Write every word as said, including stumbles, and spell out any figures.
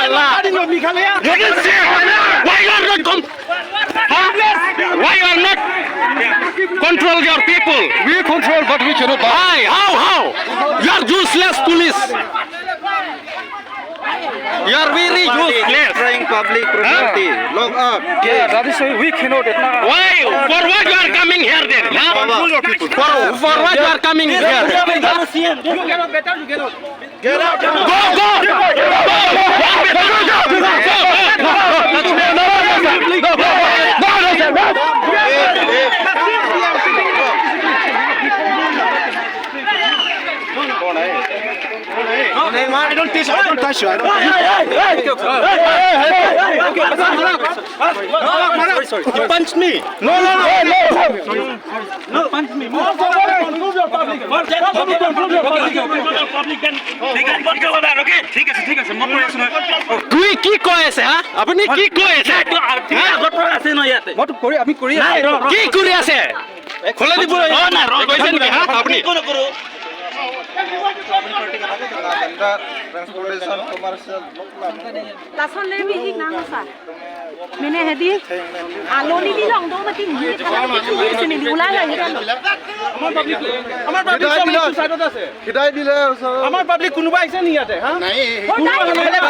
Meghalaya. Why you are not com-, huh? Why you are not control your people? We control, but we cannot buy. Why? How? How? You are useless police. You are very useless. Destroying public property. Lock up. Yeah, that is why we cannot. Why? For what you are coming here then? Huh? For, for what you are coming here? Huh? You cannot better, you cannot. Go, go! I don't touch you. I don't touch you. I don't. He punched me. No, no, no, no. কি, কি কৈ আছে, হা? আপুনি কি কৈ আছে? হা? মই তো কৰি, আমি কৰি আছো। কি কৰি আছে? খোলাই দিব। অ, নাই, ৰ, কৈছে নেকি, হা? আপুনি? Transportation, commercial. Lason le mi hik nang sa. Mene hedi. Alo ni bilong do mati ni thala ni tu sini di ulala ni kan. আমাৰ পাব্লিক, আমাৰ পাব্লিক সব এইটো চাইডত আছে। খিদাই দিলে ওচৰত। আমাৰ পাব্লিক কোনোবা আহিছে নেকি ইয়াতে, হা? নাই। কোনোবা আহিছে নেকি?